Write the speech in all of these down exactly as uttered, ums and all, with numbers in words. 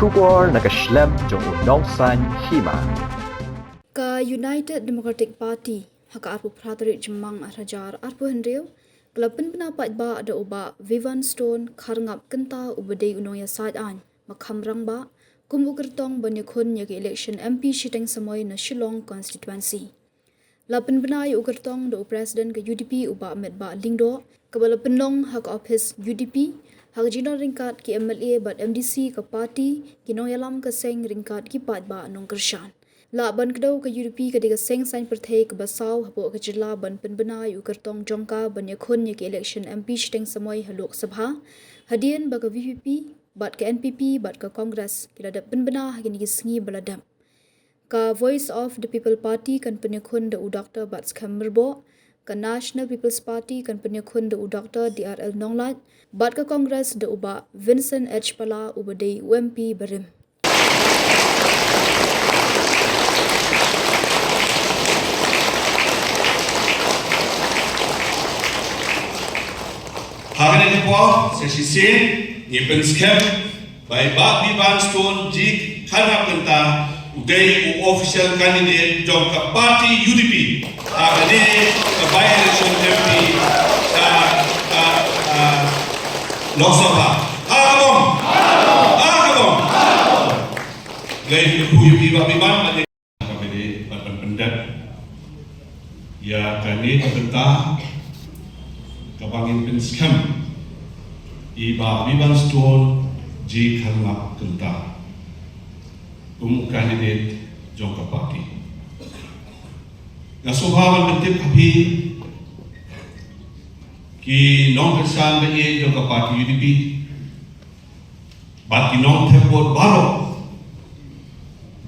Khubor na ka shlem jong u nongsaiñ hima. Ka United Democratic Party ha ka arphew phra tarik Jymmang ar hajar arphew hynriew ka la pynbna paidbah da u Bah Vivian Stone Kharngap Kynta uba dei u nongïasaid aiñ ba kham rangbah kum u kyrtong ban ïakhun ïa ka election M P shiteng samoi na Shillong constituency. La pynbna ïa u kyrtong da u President ka U D P u Bah Metbah Lyngdoh, kaba la pynlong ha ka ophis U D P ha ka jingdon ryngkat ki M L A bad M D C ka party, ki nongïalam ka seng ryngkat ki paidbah nongkyrshan. Lah ban kdew, ka U D P ka dei ka seng saiñ pyrthei kaba saw hapoh ka jylla ban pynbna ïa u kyrtong jong ka ban ïakhun ïa ka election M P shiteng samoi ha Lok Sabha, hadien ba ka V P P bad ka N P P bad ka Congress ki la dep pynbna ha kine ki sngi ba la dep. Ka Voice of the People Party kan pynïakhun da u Doctor Batskhem Myrboh, ka National People's Party kan pynïakhun da u Doctor D R L Nonglait, bad ka Congress da u Bah Vincent H Pala uba dei u M P barim. Ha kane ka por sa shisien ngi pynskhem ba i Bah Vivian Stone G Kharngap Kynta u dei u official candidate jong ka party U D P ha kane ka by-election M P ka, ka, ka Lok Sabha. Ha ka bom. Ha ka bom. Ngi kyrkhu ïa phi Bah Vivian. Ka bynta ban pyndep ïa kane ka bynta kaba ngin pynskhem i Bah Vivian Stone G Kharngap Kynta kum u candidate jong ka party. Nga sngewbha ban pyntip ha phi ki nongkyrshan ba ïeit jong ka party U D P bad ki nongthep vote baroh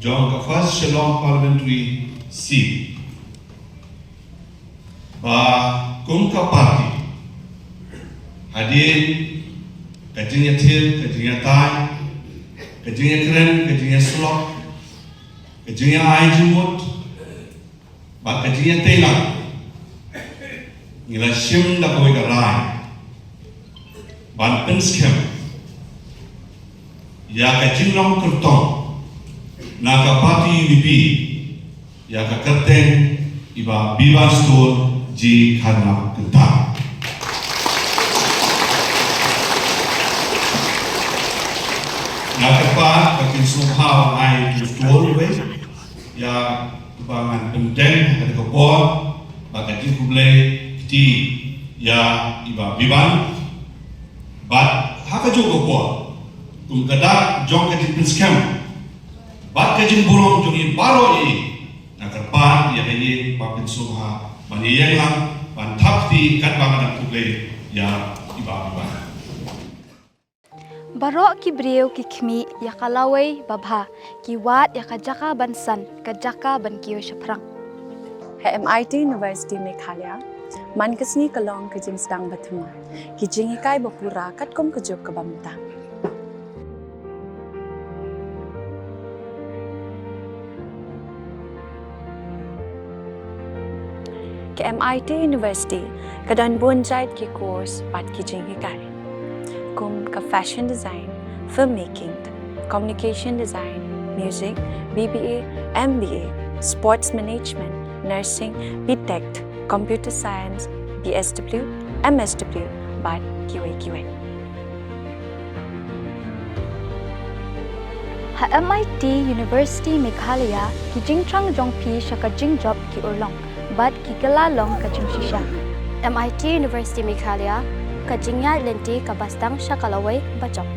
jong ka First Shillong Parliamentary Seat ba kum ka party, hadien ka jingïathir, ka jingïatai, ka jingïakren, ka jingïasyllok, ka jingïa-ai jingmut bad ka jingïatei lang, ngi la shim da kawei ka rai ban pynskhem ïa ka jinglong kyrtong na ka party U D P ïa ka kyrteng i Bah Vivian Stone G Kharngap Kynta. Nga kyrpad ba kin sngewbha ai u Stone wei ïa kaba ngan pyndeng ha kane ka por bad ka jingkhublei kti ïa i Bah Vivian. Bad ha kajuh ka por kum ka dak jong ka jingpynskhem bad ka jingburom jong ngi baroh ïa i, nga kyrpad ïa ka ïing ba pynsngewbha ban ïeng lang ban thap kti katba nga dang khublei ïa i Bah Vivian. Baroh ki briew ki khmih ïa ka lawei babha, ki wad ïa ka jaka ban san, ka jaka ban kiew shaphrang. Ha M I T University Meghalaya, man ka sngi ka long ka jingsdang ba thymmai, ki jinghikai ba pura katkum ka juk kaba mynta. Ka M I T University ka don bun jait ki course bad ki jinghikai, kum ka fashion design, filmmaking, communication design, music, B B A, M B A, sports management, nursing, B Tech, computer science, B S W, M S W, bad kiwei kiwei. Ha M I T University Meghalaya, ki jingthrang jong phi sha ka jingjop ki urlong bad ki kylla long ka jingshisha. M I T University Meghalaya ka jingïaid lynti kaba sdang sha ka lawei bajop.